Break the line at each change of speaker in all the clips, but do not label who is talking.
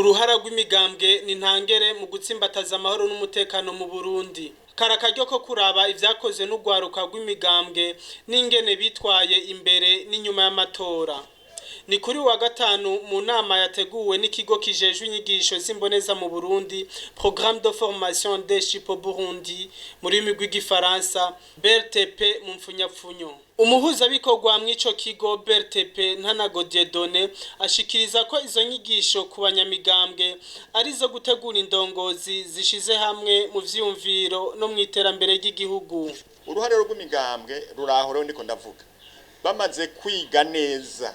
Uruhara rw'imigambwe ni ntangere mu gutsimbataza amahoro n'umutekano mu Burundi. Kari akaryo ko kuraba ivyakozwe n'urwaruka rw'imigambwe n'ingene bitwaye imbere n'inyuma y'amatora. Ni kuri wa gatanu mu nama yateguwe n'ikigo kijejwe inyigisho z'imboneza mu Burundi, Programme de formation des au Burundi mu rurimi rw'igifaransa, BRTP mu mfunyapfunyo. Umuhuzabikorwa mw'ico kigo BRTP, Ntanago Dieudonné, ashikiriza ko izo nyigisho ku banyamigambwe ari izo gutegura indongozi zishize hamwe mu vyiyumviro no mw'iterambere ry'igihugu.
Uruhare rw'imigambwe ruraho rero, ndiko ndavuga bamaze kwiga neza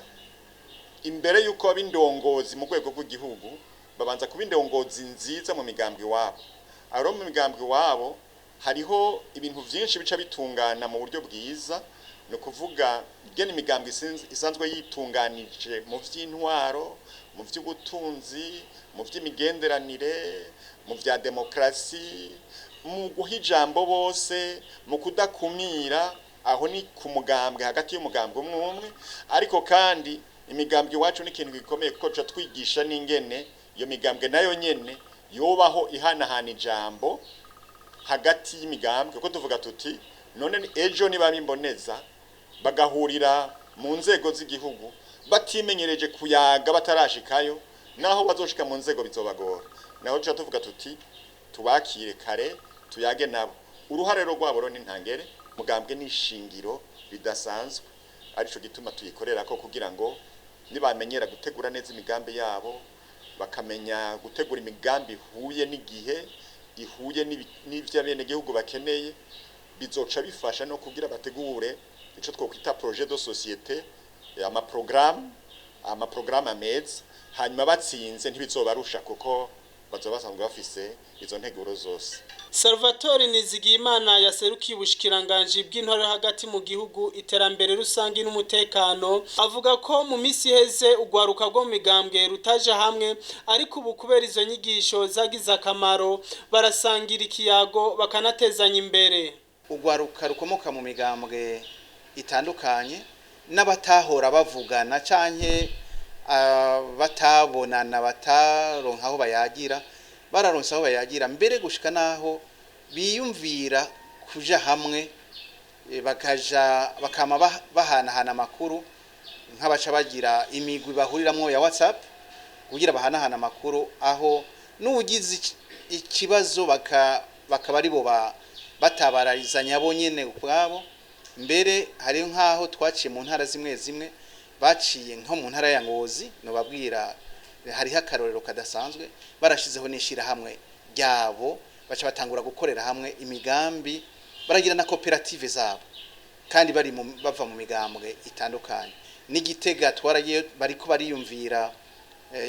imbere y'uko baba indongozi mu rwego rw'igihugu, babanza kuba indongozi nziza mu migambwe iwabo. Aho rero mu migambwe iwabo hariho ibintu vyinshi bica bitungana mu buryo bwiza, ni ukuvuga ingene imigambwe isanzwe yitunganije mu vy'intwaro, mu vy'ubutunzi, mu vy'imigenderanire, mu vya demokarasi, mu guha ijambo bose, mu kudakumira. Aho ni ku mugambwe, hagati y'umugambwe umwe umwe. Ariko kandi imigambwe iwacu ni ikintu gikomeye, kuko tuca twigisha n'ingene iyo migambwe nayo nyene yobaho ihanahana ijambo hagati y'imigambwe, kuko tuvuga tuti none ejo niba imboneza bagahurira mu nzego z'igihugu batimenyereje kuyaga, batarashikayo, naho bazoshika mu nzego bizobagora. Naho tuca tuvuga tuti tubakire kare, tuyage nabo. Uruhare rwabo rero ni ntangere. Mugambwe ni ishingiro ridasanzwe, arico gituma tuyikorera ko, kugira ngo nibamenyera gutegura neza imigambi yabo, bakamenya gutegura imigambi ihuye n'igihe, ihuye n'ivyo abenegihugu bakeneye, bizoca bifasha no kugira bategure ico twokwita projet de société, amaprogrammes ameza. Hanyuma batsinze ntibizobarusha, kuko bazoba basanzwe bafise izo nteguro zose.
Salvatore Nizigiyimana yaserukiye ubushikiranganji bw'intwaro hagati mu gihugu, iterambere rusangi n'umutekano, avuga ko mu misi iheze urwaruka rwo mu migambwe rutaja hamwe, ariko ubu kubera izo nyigisho zagize akamaro barasangira ikiyago, bakanatezanya imbere.
Urwaruka rukomoka mu migambwe itandukanye n'abatahora bavugana canke batabonana, bataronka aho bayagira, bararonse aho bayagira, mbere gushika naho biyumvira kuja hamwe, bakaja bakama bahanahana amakuru, nk'abaca bagira imigwi bahuriramwo ya WhatsApp kugira bahanahana amakuru, aho n'ugize ikibazo bakaba aribo batabarizanya bo nyene ubwabo. Mbere hari nk'aho twaciye mu ntara zimwe zimwe, baciye nko mu ntara ya Ngozi, nobabwira hariho akarorero kadasanzwe, barashizeho n'ishirahamwe ryabo, baca batangura gukorera hamwe imigambi, baragira na koperative zabo, kandi bari bava mu migambwe itandukanye. N'Igitega twaragiye, bariko bariyumvira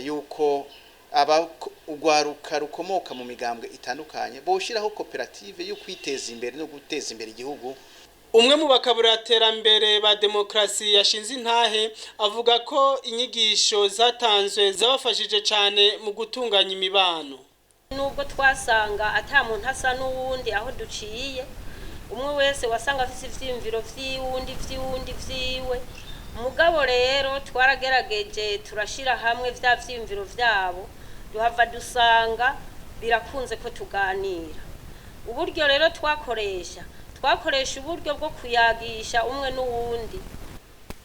yuko aba urwaruka rukomoka mu migambwe itandukanye boshiraho koperative yo kwiteza imbere no guteza imbere igihugu.
Umwe mu bakaburaterambere ba demokarasi yashinze intahe avuga ko inyigisho zatanzwe zabafashije cyane mu gutunganya imibano.
Nubwo twasanga ata muntu asa n'uwundi, aho duciye umwe wese wasanga afise ivyiyumviro vy'iwundi vy'iwundi vyiwe. Mugabo rero twaragerageje turashira hamwe vya vyiyumviro vyabo, duhava dusanga birakunze ko tuganira. Uburyo rero twakoresha uburyo bwo kuyagisha umwe n'uwundi.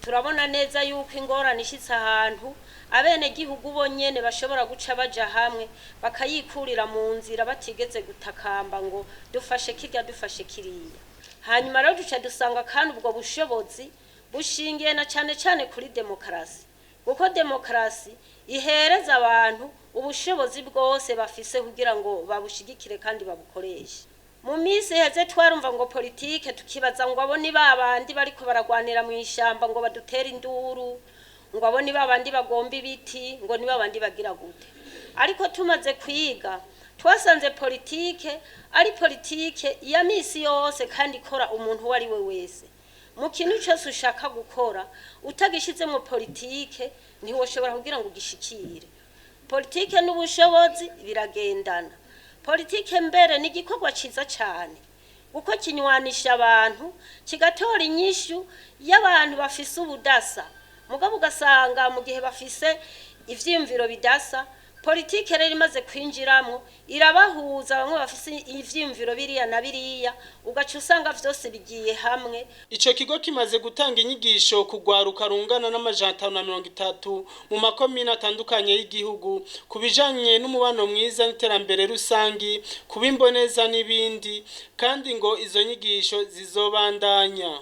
Turabona neza yuko ingorane ishitse ahantu, abenegihugu bo nyene bashobora guca baja hamwe bakayikurira mu nzira, batigeze gutakamba ngo dufashe kirya, dufashe kiriya. Hanyuma rero duca dusanga kandi ubwo bushobozi bushingiye na cane cane kuri demokarasi, kuko demokarasi ihereza abantu ubushobozi bwose bafise kugira ngo babushigikire kandi babukoreshe. Mu minsi iheze twarumva ngo politike, tukibaza ngo abo ni babandi bariko baragwanira mu ishamba ngo badutere induru, ngo abo ni babandi bagomba ibiti, ngo ni babandi bagira gute. Ariko tumaze kwiga twasanze politike ari politike ya misi yose, kandi ikora umuntu uwo ari we wese. Mu kintu cyose ushaka gukora utagishizemo politike ntiwoshobora kugira ngo ugishikire. Politike n'ubushobozi biragendana. Politike mbere ni igikorwa cyiza cyane, kuko kinywanisha abantu, kigatora inyishu y'abantu bafise ubudasa. Mugabo ugasanga mu gihe bafise ivyiyumviro bidasa. Politike rero imaze kwinjiramo irabahuza, bamwe bafise ivyiyumviro biriya na biriya, ugaca usanga vyose bigiye hamwe.
Ico kigo kimaze gutanga inyigisho ku rwaruka rungana n'530 mu makomine atandukanye y'igihugu ku bijanye n'umubano mwiza n'iterambere rusangi, kuba imboneza n'ibindi, kandi ngo izo nyigisho zizobandanya.